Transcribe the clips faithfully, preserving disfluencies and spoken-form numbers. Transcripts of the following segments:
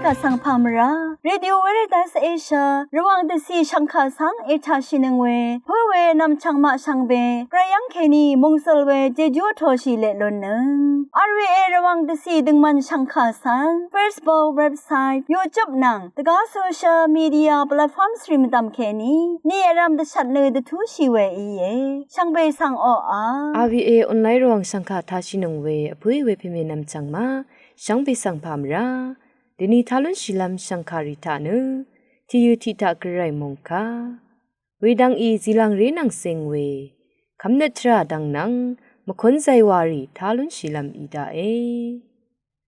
Vsvng pà mvrá Radio Veritas Asia Rvwàng dvcì shv̀ngkà svng ètàshìnøng we pǿ we nv̀mchv̀ng maq shvngbe gvray yv́ng kèní mòngsøl we jejú vtōshì leq lunnøng. R V A Rvwàng dvcì døngmvn shv̀ngkà svng Facebook, website, YouTube nvng dvgá social media platforms rì mvdv̀m kèní ni vrv̄m dvshvt nø dvtúshì we íe. Shvngbe svng oqà R V A online Rvwàng shv̀ngkà tashìnøng we vpǿì we pèmè nv̀mchv̀ng maq shvngbe svng pà mvrá dvni tá lúnshìlv́m shv̀ngkàrì taq nø tìyø̀ tiq taq gvray mòngkà wedvng í zìlv̀ngré nvng cing we kv́mnøt tvrà dvng nvng mvkún zaywàrì tá lúnshìlv́m í daqe.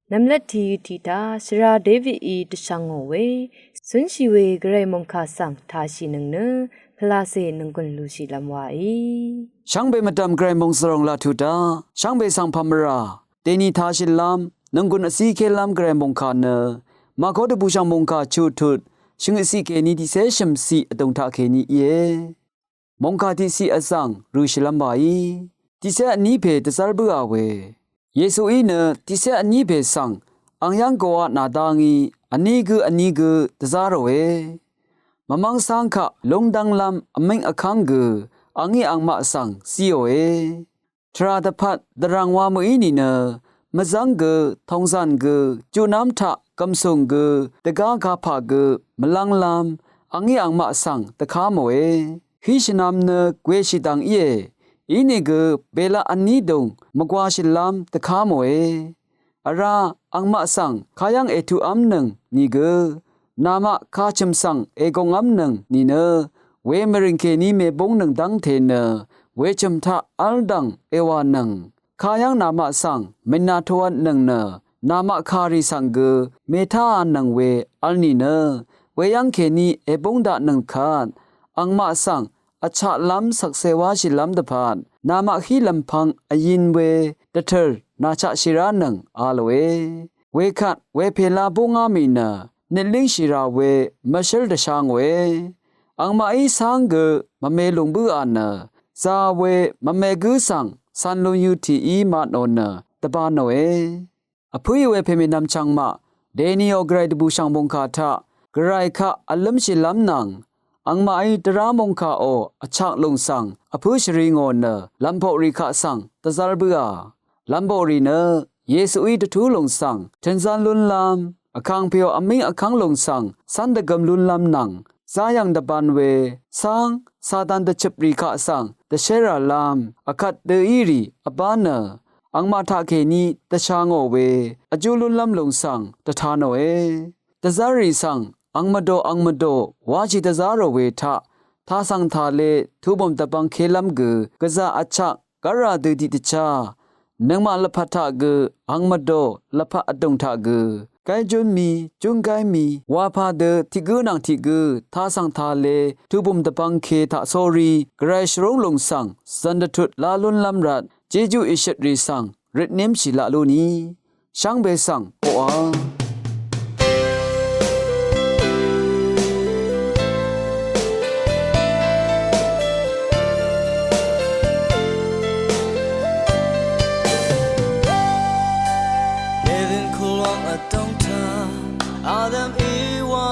Nv̀mlvt tìyø̀ tiq taq shvra Davidí dvshvngò we cúnshì we gvray mòngkà svng tashìnøng nø pvlacè nònggùn lúshìlv́m waí. Shvngbe mvdv̀m gvray mòngsvròng laq tuq taq shvngbe svng pà mvrá dèni tashìlv́m nònggùn vcíkélv́m gvray mòngkà nø Màkó dvbùshv̀ng mòngkà chuq tut shvngøt ciq kèní tiqcé shø̀m ciq vdùng taq kèní íe. Mòngkà tiqciq vzv̀ng rø̀shìlv́m waí tiqcé vní pè dvzv́r bǿà we. Yesuí nø tiqcé vní pè svng ang yv́ng koqaq nàdá ngí vní gǿ vní gǿ dvzá ròe. Mvmv́ng cáng kaq lúngdv́nglv́m vmíng vkv́ng gø angí angmaq svng zíòe. Tvrà dvpvt dvrv̀ng wa mø̀í nìnø mvzv́ng gø, tòngzàn gø, juqnv́m taq gv̀msùng gø, dvgá kapà gø mvlv́nglv́m angí angmaq svng dvká mòe. Hí shvnv̄m nø gwèshì dv̀ng íe. Inìgø bèlaq vní dùng mvgwashìlv́m dvká mòe. Vrá angmaq svng kayv́ng ètuqv́mnøng nìgø namaq kachø̀m svng ègòngv́mnøng nìnø we mvrìng kèní mèbúngnøng dv́ngte nø wechø̀m taq v́ldv̀ng èwànøng. Kayv́ng namaq svng mènàtowvtnøng nø namaq kàrì svng gø mètáānøng we vl nìnø weyv́ng kèní èbúng daqnøng kvt angmaq svng vchaqlv́m shvkse wáshìlv́m dvpvt namaq hí lv̀mpv̄ng vyin we dvtø̀r nàchaqshìránøng a lòe. Wekvt wepèla búngá mì nø nøt língshì rà we mvshǿl dvsha ngòe. Angmaqí cáng gø mvme lùng bǿà nø zā we mvme gǿ svng cv̄n lun yøtìí matnò nø dvbānòe. Vpǿì we pèmènvm chvngmaq dènìò gvray dvbùshv̀ng mòngkà taq gvray kaq vlǿmshìlv́m nvng angmaqí dvrá mòngkàò vchak lùng svng vpǿ shvri ngò nø lv̀mpoqrì kaq svng dvzv́r bǿà. Lv̀mpoqrì nø Yesuí dvtú lùng svng tø̀nzán lúnlv́m, vkàngpèò vmíng vkv́ng lùng svng cv́n dvgøm lúnlv́m nvng záyv̀ng dvbān we cáng Satan dvchøprì kaq svng dvshéràlv́m vkvt dø í rì vbá nø angmaq taqkèní dvsha ngò we vjú lúnlv́m lùng svng dvta nòe. Dvzv́rrì svng ang mvdò ang mvdò wáshì dvzá rò we taq tasv̀ng tàle tubø̀m dvbvngkelv́m gø gvzà vchak gv́rà dø tiqdvchá nøngmaq lvpat taq gø ang mvdò lvpat vdùng taq gø gáijún mi júnggáí mi wàpà dø tiq gǿ nvng tiq gǿ tasv̀ng tàle tubø̀m dvbvngke taq sórí gvray shvrúng lùng svng zv̀n dvtut lá lúnlv́m rvt jejú ìshøtrì svng røtnémshì laq lú ni. Shvngbe svng oqà Eden kulwang vdòng taq Adam Ewa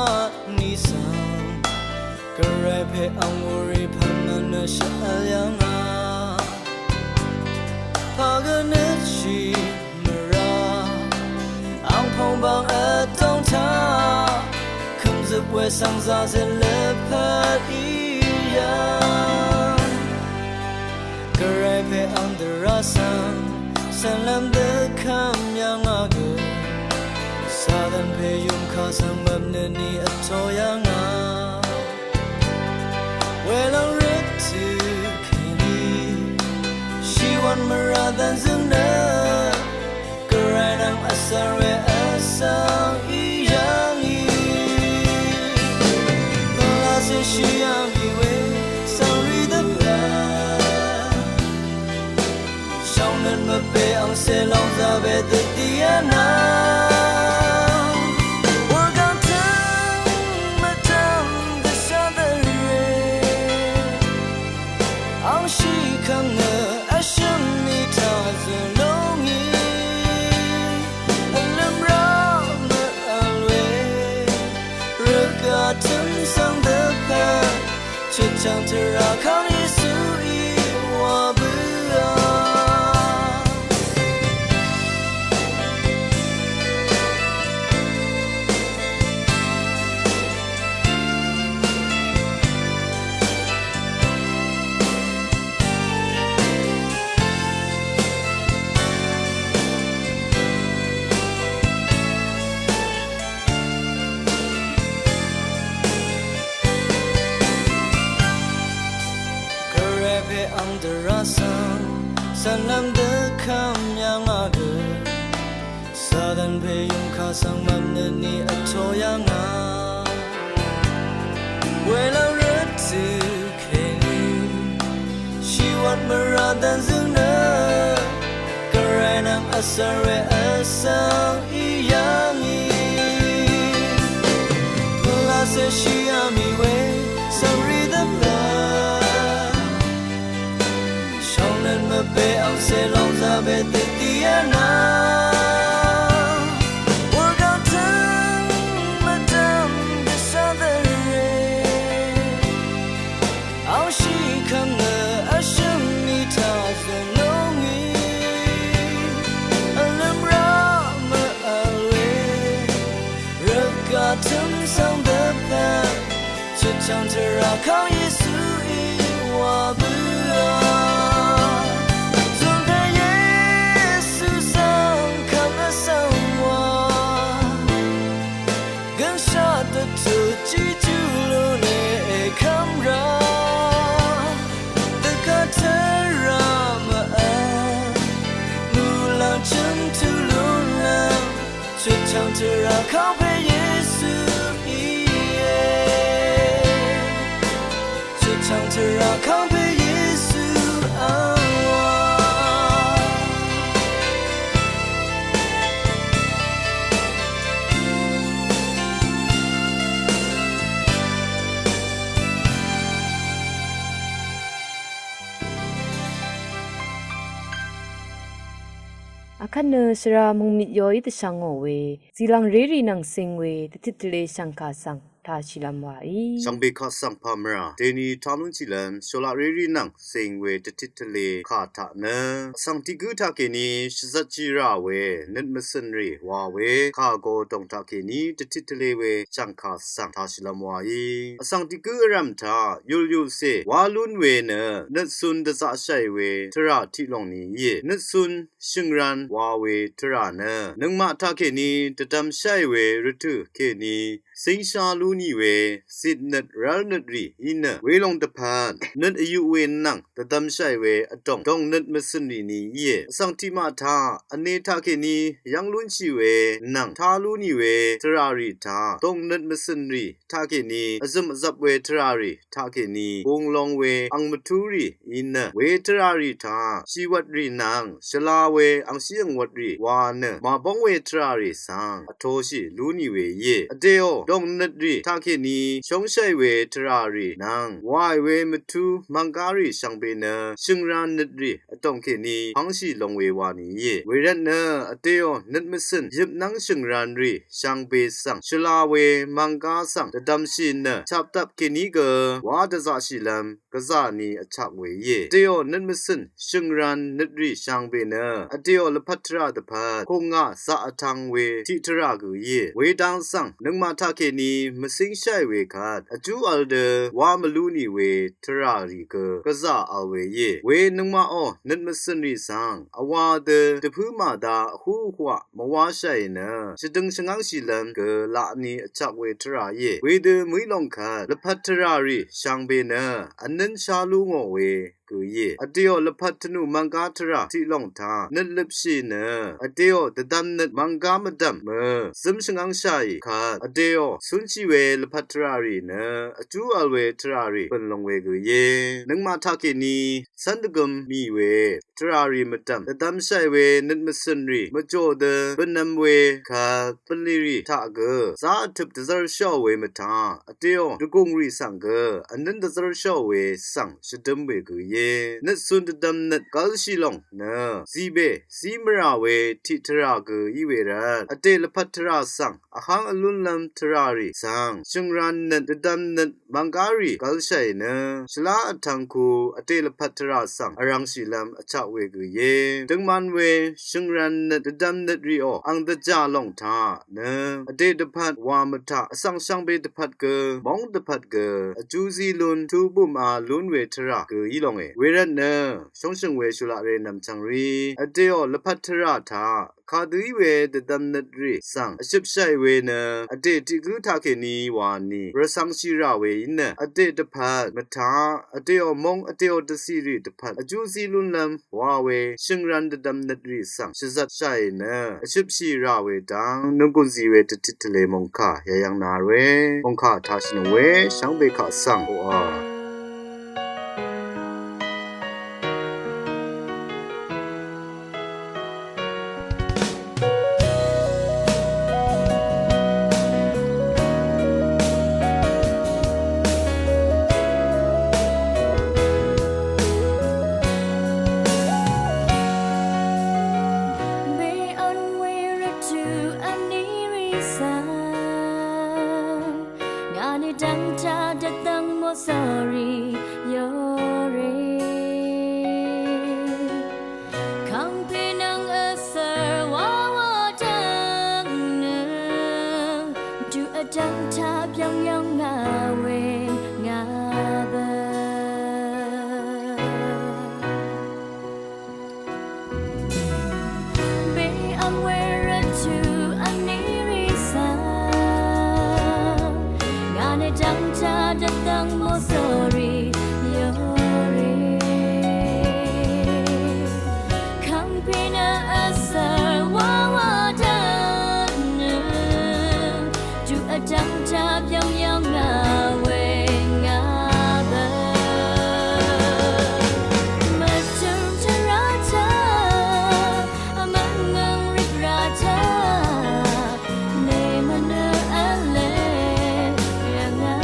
ni svng gvray pè ang wurì pv̀n mvnø shvl yv̀ngà. Pagø nøtshì mvrá angpong bang vdòng taq kø̀mzøp we svng zazøt lvpat í yv̀ng. Gvray pè ang dvrá svng cv̀nlv́m dvkvm yv̀ngà gø Satan pè yùmkà svng mvpnø ni vtō yv̀ngà. Welòng røt tø kèní shìwv̀n mvrà dv̀nzø̀ng nø gvray nvng vsvr we vsvng í yv̀ngì. Pvlacè shì yv̀ngì we svng rì dvpvt shvngnøt mvpè angcè lòng zaqbe dvdì vnvng wurgvng tøng mvdv̀m dvshá dvre angshì kv̀ng nø vshø̀m mì taq zø̀ lúngì. Vlø̀m rá mvvl we Chutchang tvrà kang Yesuí wa bǿà. Gvray pè ang dvrá svng cv̀nlv́m dvkvm yà ngà gø, Satan pè yungkà svng mvpnøt ni vtō yà ngà. Welv́ng rvt tø̀ kèní shìwvt mvrà dv̀nzøng nø Gvray nvng vsvr we vsvng í yà ngì. Pvlacè shìá mì we svngrì dvpvt shvngnøt mvpè angcè lòngzà pè dø dìá nà. Wurgvng tø̀ng mvdv̀m dvshà dvre. Angshì kvmnø vshø̀m mì taq zø̀nlúngì. Vlø̀m rá mvvl we rvgà tø̀m svng dvpvt chutchv̀ng tvrà kang Yesuí wa bǿà. Zùngkvt Yesu svng kvm vsvng wa gønshaq dvtut tiq júlú ne èkv́m rá. Dvgvt tvrà mvvl muqlàng chø̀m tuq lúnlv́m chutchv̀ng tvrà kang pè Yesu íe. Chutchv̀ng tvrà kang pè Yesu ang wa. Akvt nø shvra mungmit yoí dvshvngò we, zìlvng rérì nvng cing we, dvtit tvle shv̀ngkà svng tashìlvm wàí. Shvngbe kaq svng pà mvrà, deni taq lúnshìlvm, sholaq rérì nvng cing we dvtit tvle kà taq nø, vsvng tiq gǿ taqkèní shvzvt jì rà we, nøt mvcø̀nrì wa we, kà go dòng taqkèní dvtit tvle we, shv̀ngkà svng tashìlvm wàí. Vsvng tiq gǿ vrv̀m taq, yulyulcè, wá lún we nø, nøtsun dvzaqshàì we, tvrà tiq lòng ni íe. Nøtsun shø̀ngran wa we tvrà nø, nøngmaq taqkèní dvdvmsháì we rvtø̀ kèní cíngshá lú nì we, citnøt rv́lnøt rì í nø, welòng dvpvt nøt vyuq we nvng dvdvmsháì we vdòng dòng nøt mvcø̀n rì ni íe. Vsvng tiqmaq taq vne taqkèní yv́ng lúnshì we nvng tá lú nì we tvrà rì taq dòng nøt mvcø̀n rì taqkèní vzø̀m vzvp we tvrà rì taqkèní gung long we ang mvtú rì í nø we tvrà rì taq shìwvt rì nvng shvla we angshí angwvt rì wa nø màbóng we tvrà rì svng vtoshì lú nì we íe. Vdèò dòng nøt rì taqkèní shóngshàì we tvrà rì nvng wàì we mvtú mv̀nggá rì shvngbe nø shø̀ngran nøt rì vdòng kèní pv́ngshì long we wa nì íe. Wervt nø vdèò nøt mvcø̀n yøpnv́ng shø̀ngran rì shvngbe svng shvla we mv̀nggá svng dvdvmshì nø chapdvp kèní gø wá dvzaqshìlvm gvzà ni vchak we íe. Vdèò nøt mvcø̀n shø̀ngran nøt rì shvngbe nø vdèò lvpat tvrà dvpvt kùngà zaq vtvng we tiq tvrà gø íe. Wedang svng nøngmaq taqkèní mvcíngshàì we kvt vjú vl dø wá mvlú nì we tvrà rì gø gvzà vl we íe. We nøngmaqò nøt mvcø̀n rì svng vwā dø dvpǿ màda vhú vhwaq mvwáshàì nø shvdøng shvngv́ngshìlv́m gø laq ni vchak we tvrà íe. Wedø mø̀í lòng kvt lvpat tvrà rì shvngbe nø vnǿn shá lú ngò we gø íe. Vdèò lvpat tvnù mv̀nggá tvrà tiq lòng taq nøt løpshì nø vdèò dvdvm nøt mv̀nggá mvdv̀m mø zǿm shvngv́ngshàì kvt vdèò cúnshì we lvpat tvrà rì nø vjú vl we tvrà rì bø̀n long we gø íe. Nøngmaq taqkèní cv́n dvgøm mì we tvrà rì mvdv̀m dvdvmshàì we nøt mvcø̀n rì mvjò dø bønvm we kvt bvlì rì taq gø zá vtøp dvzv́rshàò we mvtaq vdèò dvgùng rì svng gø vnǿn dvzv́rshàò we svng shvdǿm we gø íe. nøtsun dvdvm nøt gvlshì lòng nø zìbè zí mvrà we tiq tvrà gø í we rvt vdè lvpat tvrà svng vháng vlúnlv́m tvrà rì svng shø̀ngran nøt dvdvm nøt mv̀nggá rì gvlshàì nø shvlá vtvng ku vdè lvpat tvrà svng vrv̄ngshìlv́m vchaq we gø íe. Døngman we shø̀ngran nøt dvdvm nøt rìò ang dvjà lòng taq nø vdè dvpvt wà mvtaq vsvng shvngbe dvpvt gø móng dvpvt gø vjú zí lún tubùm a lún we tvrà gø í longe. Wervt nø shóngshø̀ng we shulaq re nv̀mchvng rí vdèò lvpat tvrà taq kadø í we dvdvm nøt rì svng vshøpshàì we nø vdè tiq gǿ taqkèní wà nì rvcv̄ngshì rà we í nø vdè dvpvt mvtaq vdèò móng vdèò dvcì rì dvpvt vjú zí lúnlv́m wa we shø̀ngran dvdvm nøt rì svng shvzvtshàì nø vshøpshì rà we dv́ng nònggùn zí we dvtit tvlē mòngkà yayv́ng nár we mòngkà tashìnøng we shvngbe kaq svng oqà. Be on we rvt tø vní rì svng ngà nø dv́ngtaq dvdvng mòsórí yore. Kàngpè nvng vsvr wawa dvng nø tø vdv́ng taq byv́ng yv́ng ngà we ngà bø. Be ang we rvt tø vní rì svng ngà nø dv́ngtaq dvdvng mòsórí yore. Kàngpè nø vsvr wawa dvng nø tø vdv́ng taq byv́ng yv́ng ngà we ngà bø. Mvtø̀m tvrà taq mvngvng rìgrà taq nø mvnø v̄le yv̀ngà.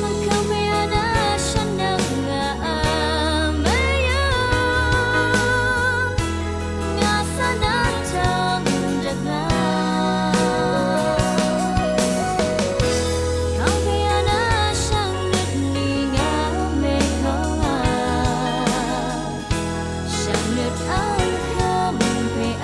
Mvkvm yv̀nà shvnvng ngà vmvyø. Ngà svng nø tvng dvgvp. Kàngpè yv̀nà shvngnøt ni ngà mèkòngà. Shvngnøt ang kvm pè a.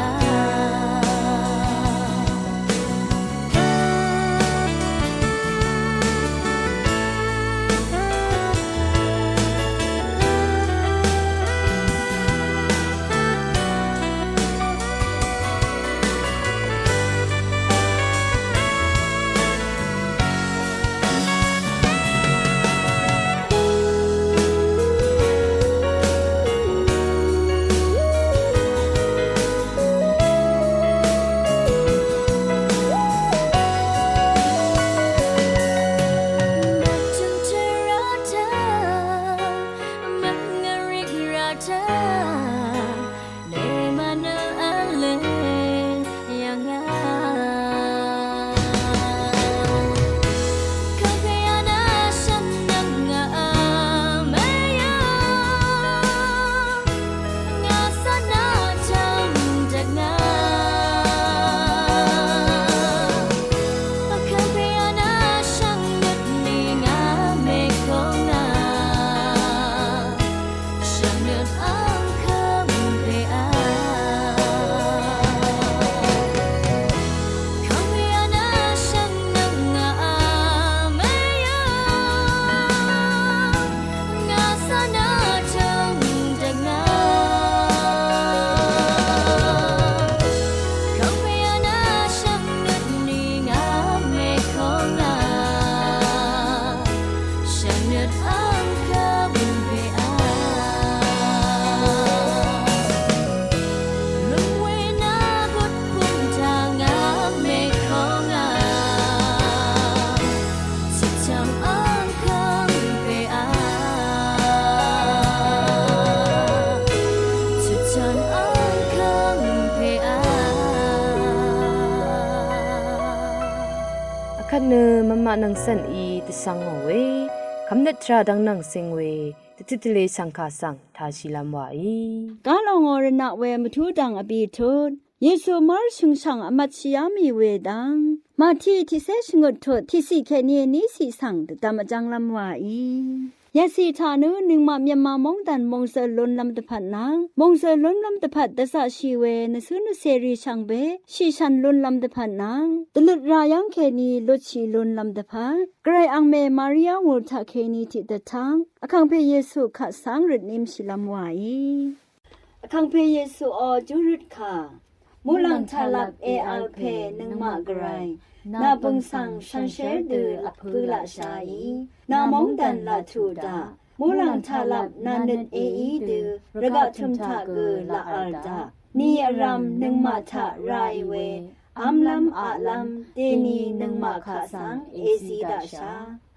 Akvt nø mvmaq nvng cv̀n í dvsvng ngò we, Kvmnøt tvrà dvng nvng sing we, dvtit tvle shvngkà svng tāshìlv́m wàí. Gálòngò rvnaq we mvtú dvng vbì tut, Yesu mv́r shø̀ngshv̀ng vmvtshìá mì we dvng, Mati tiqcé shvngøt tut tiqciq kèní níciq svng dvdvm vjv́nglv́m wàí. Yacì taq nø nøngmaq Myanmar móngdàn mòngzø̀l lúnlv́m dvpvt nvng, mòngzø̀l lúnlv́m dvpvt dvzaqshì we nvsǿ nvcèrì shvngbe shìshv̀n lúnlv́m dvpvt nvng, dvløt rà yv́ng kèní lutshì lúnlv́m dvpvt, Gvray angmè Maria wùl taq kèní tiqdvt tv́ng, Vkàngpè Yesu kaq cáng røt nímshìlv́m wàí. Vkàngpè Yesuò júrøt kà. Muqlàng taqlap èvl pè nøngmaq Gvray, nà bø̀ng svng shànshér dø vpø̄ laqshaí, nà móngdàn laq tuq daq. Muqlàng taqlap nà nøt èí dø, rvgaq tø̀m taq gø laq vl daq. Ni vrv̄m nøngmaq taq ràì we, v́mlv́m aqlv́m, dèni nøngmaq kaq svng èzí daqsha.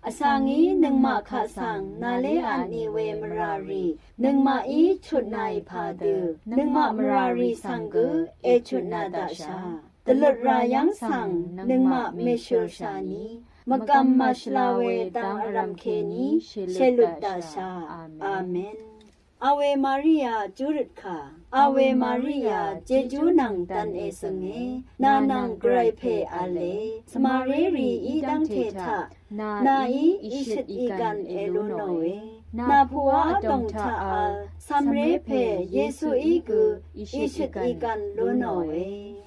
Vsvngí nøngmaq kaq svng nàlé vtni we mvràrì, nøngmaqí chutnàì pà dø, nøngmaq mvràrì svng gø èchutnà daqsha. Dvløt rà yv́ng svng nøngmaq mèshø̀lshà ni, mvgvm màshvla we dvng vrv̀m kèní shèlut daqsha. Amen. Ave Maria júrøt kà. Ave Maria jejú nvng dvn èzø̀nge, nà nvng Gvray pè v̄le, svmaré rì í dv́ngte taq, nàí ìshøt ìgv̀n èlú nòe. Nà puqwá vdòng taq vl, cv̀mré pè Yesuí gø ìshøt ìgv̀n lú nòe.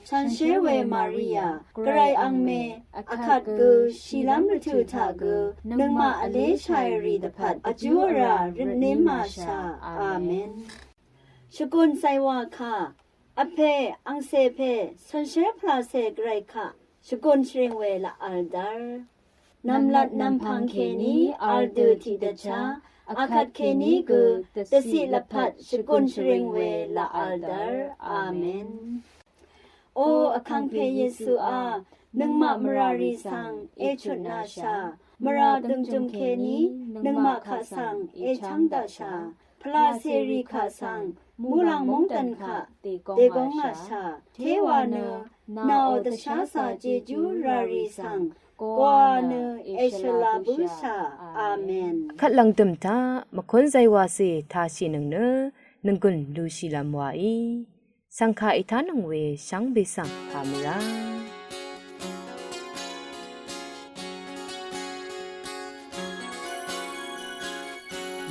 Shànshér we Maria, Gvray angmè, vkvt gø shìlv́m rvtø̀ taq gø, nøngmaq vlé shàì rì dvpvt, vjú vrà røtném màshà. Amen. Shvgùn càywà kà, vpè, angcè pè, shànshér pvlàcè Gvray kaq, shvgùn shvring we laq vl dv́r. Nv̀mlat nv̀mpv̀ng kèní vl dø tiqdvchá, akvt kèní gø dvciq lvpat shvgùn shvring we laq vl dv́r. Amen. O Vkàngpè Yesuá, nøngmaq mvràrì svng èchutnàshà, mvrà døngjø̀m kèní nøngmaq kaq svng èchv́ng daqshà, pvlacèrì kaq svng muqlàng móngdàn kaq dègóng ngàshà, téwa nø nàò dvsházā jejú ràrì svng gvwà nø èshvla bǿshà. Amen. Kvt lv̀ngdø̀m taq mvkún zaywàcè tāshìnøng nø nònggùn lushìlv́m wàí. Shv̀ngkà ètánøng we shvngbe svng pàmvrá.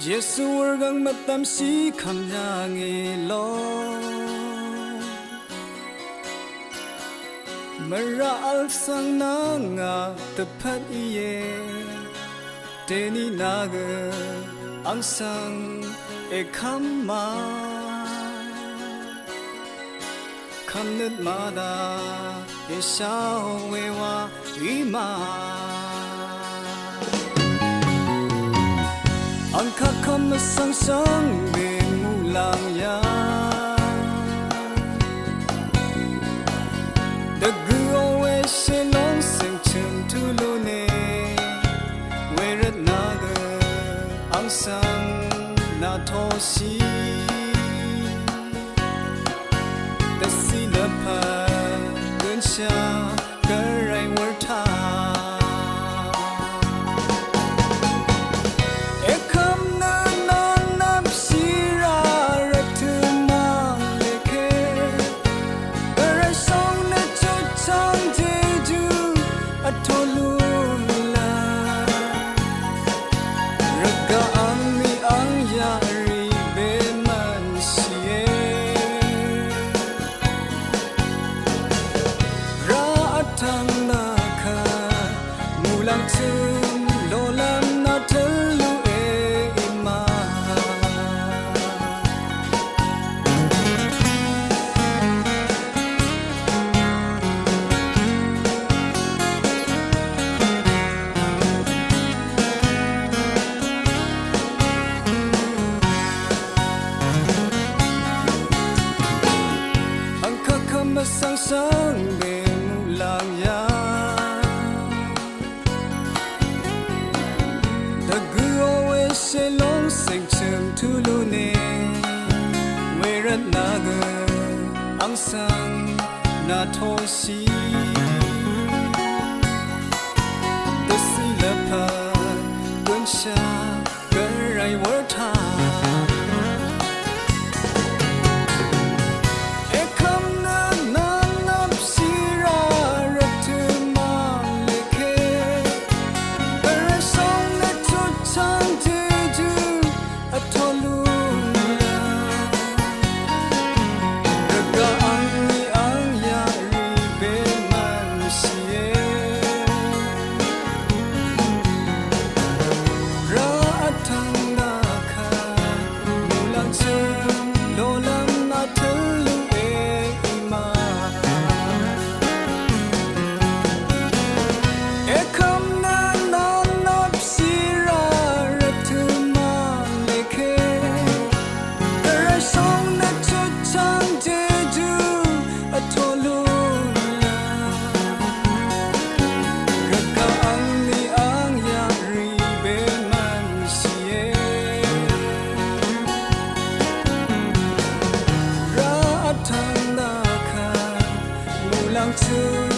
Yesu wurgvng mvdvmshì kvmyv̀ng èlò. Mvrà vl svng nvng ngà dvpvt íe. Dèní nà gø àng svng èkv́m ma. Kvmnøt màdaq èsháò we wa í ma. Àng kaq kvm vsvng shvngbe muqlàng yà. Dvgø̀ò we shèlóng sèngchø̀m tulu ne. Wervt nà gø àng svng nà toshì. Dvciq lvpat gønshà Gvray wurtaq. Èkvm nø nvng nvmshì rà rvtø̀ mvlèke. Gvray shóng nø chutchvng jejú vtolu la. Rvgaq angní àng yaqrì bemvnshìe. Rà vtvng nà kvt muqlàng tø̀m lolv́m nà tø̀l luq e í ma. Àng kaq kvm vsvng shvngbe muqlàng yà. Dvgø̀ò we shèlóng sèngchø̀m tulu ne. Wervt nà gø àng svng nà toshì. Dvciq lvpat gønshà to